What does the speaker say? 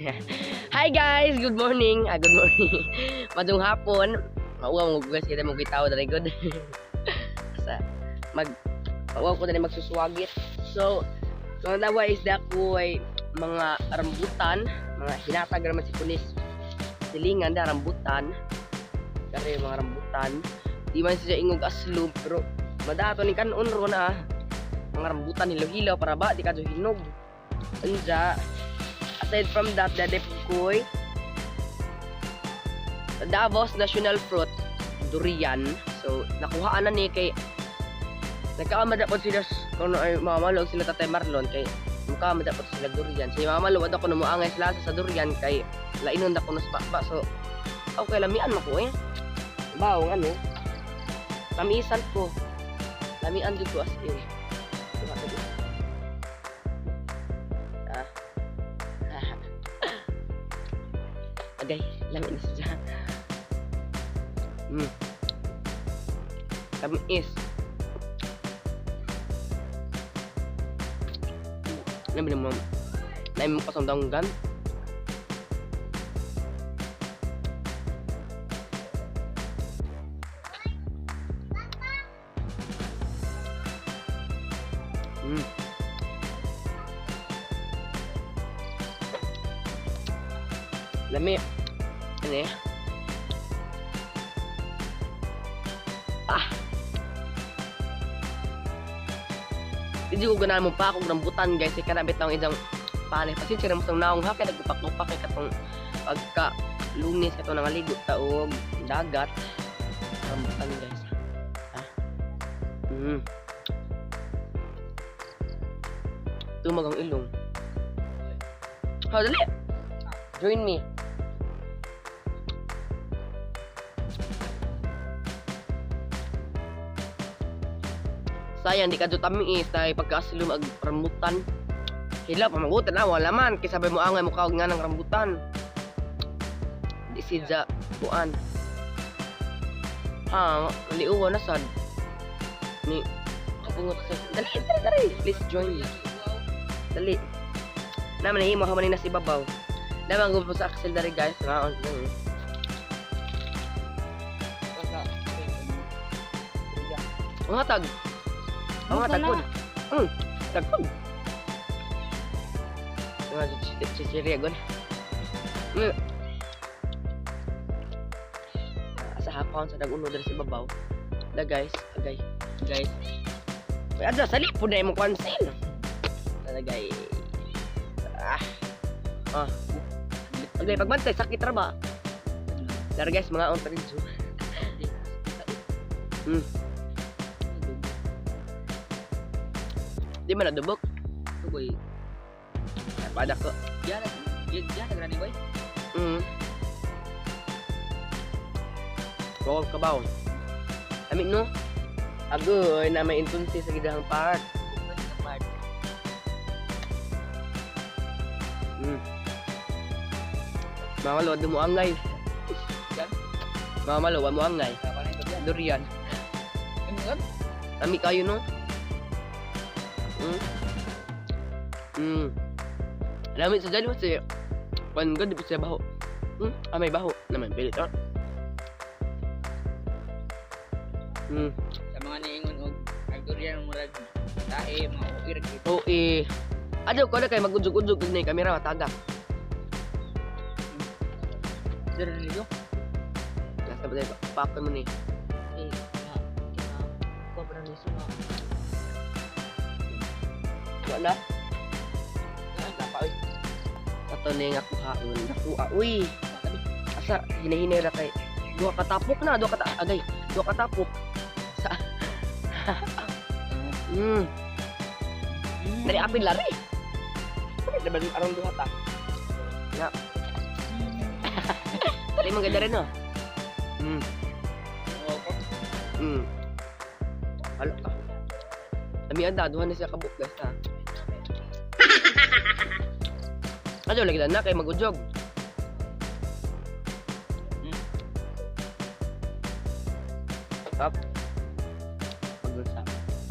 Hi guys, good morning. Ah, good morning. Madung hapon. Mauwaw mo guys, kita mo gitaw dali good. Sa mag mauwaw ko dali magsuswagit. So, mga dawa is dako ay mga rambutan, mga hinatag raman si Kunis. Silingan da rambutan. Kare mga rambutan. Di man siya ingog aslub pero madato ni kanon ro na. Mga rambutan hilaw-hilaw para ba di kadyo hinog. Anja, aside from that, dade koy Davos National Fruit, durian. So, nakuhaan na ni kay nagkaamad po sila kung ay mamalo sila Tatay Marlon kay mukaamad po sila durian. So, mamalo ako na moangay sila sa durian kay lainon na ko sa bakba. So, okay lamian mo ko eh. Bawang ano? Tamisan ko. Lamian jud ko as in. Diba, diba? Ah. Agay, lami na siya. Tamis. Lami naman. Lami mo kasang danggan. Lami. Ano eh? Ah. Hindi ko ganahan mo pa akong rambutan guys. Kaya kanabit ang isang panay. Pasensya na mo sa naong ha. Kaya nagpupak-upak kay katong pagka Lunes katong nangaligo taog dagat. Rambutan guys. Ah. Tumag ang ilong. Ha, dali. Join me. Sayang di ka do tamiis dahil pagkaaslum ag rambutan. Hila pamagutan na wala man kay sabay mo angay mo kaog nga ng rambutan. Di sidya kuan. Ha, liuwa na sad. Ni kapungot sa dali dali dali. Please join me. Dali. Naman himo haman ni nasa ibabaw. Naman ko sa Axel dari guys. Ngaon. Ang hatag. Ang hatag ko. Tagkod. Mga chichirya gon. Sa hapon sa daguno diri sa ibabaw. Da guys, agay. Guys. Ay adya sali pud na imong kwansil. Talaga eh. Ah. Ah. Agay pagbantay sakit ra ba? Dara guys, mga on rin. Di man nadubok. Tugoy. Pada ko. Diyan, diyan nagrani boy. Bawal ka baw. Amin no. Agoy na may intunsi sa gidahang part. Part. Mamalo mo angay. Mamalo mo angay. Durian. Ami kayo no. Lami sa dyan si pan god di pa siya baho. Ah, may baho naman pilit ah. Sa mga niingon og ang durian murag tae mga uir gid. Oo eh. Adyo ko na kay magudjog-udjog ni kamera mataga. Durian nito. Nasa ba tayo pakon mo ni. Eh, na kina ko pa ni suma. Wala. Napa oy. Ato ni nga kuhaon. Nakuha uy. Asa hinahinay ra kay duha ka tapok na, duha ka ta agay, duha ka tapok. Sa Dali apil lari. Kami na aron duha ta. Na. Dali man ganda rin no. Halo ka. Ami anda duha na siya kabuk guys ha. Adyo lagi na kay magujog. Up.